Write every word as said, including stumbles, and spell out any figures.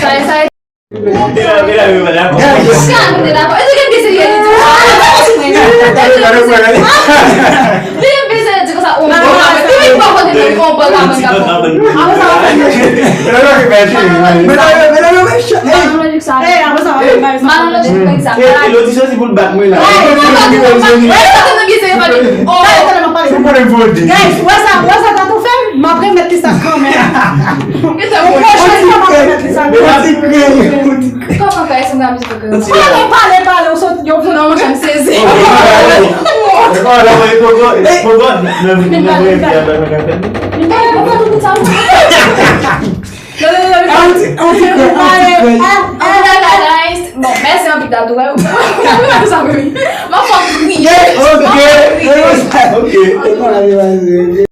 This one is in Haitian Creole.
Sa, sa, Mira, mira, mira, mira. Guys. Calme, t'es d'accord. Est-ce que c'est... Li te bezwen di konsa, o, mwen pa konn, mwen pa konn, mwen pa konn. Apre sa, w ap fè. Mwen pa konn sa. Hey, apre sa, w ap fè. Malanlòj, mwen sa. E, e, lòt ti sòsi pou l bat mwen la. Hey, mwen pa konn, mwen pa konn. Hey, sa te nan bizè, mwen pa konn. Oh. Sa te nan mwen pale. Guys, wè sa, wè sa ta tou fè m? M ap remèt li sa kanmenm. Ou pran chans la, m ap remèt li sa. Kòman fè, si m ta mete kòkè? Pale, pale, pale, ou sot, yo, non, mwen, jan m sezi. Bon, mèsi anpil, Dadou, wè. M ap fè w kriye. M ap fè w kriye. Ok.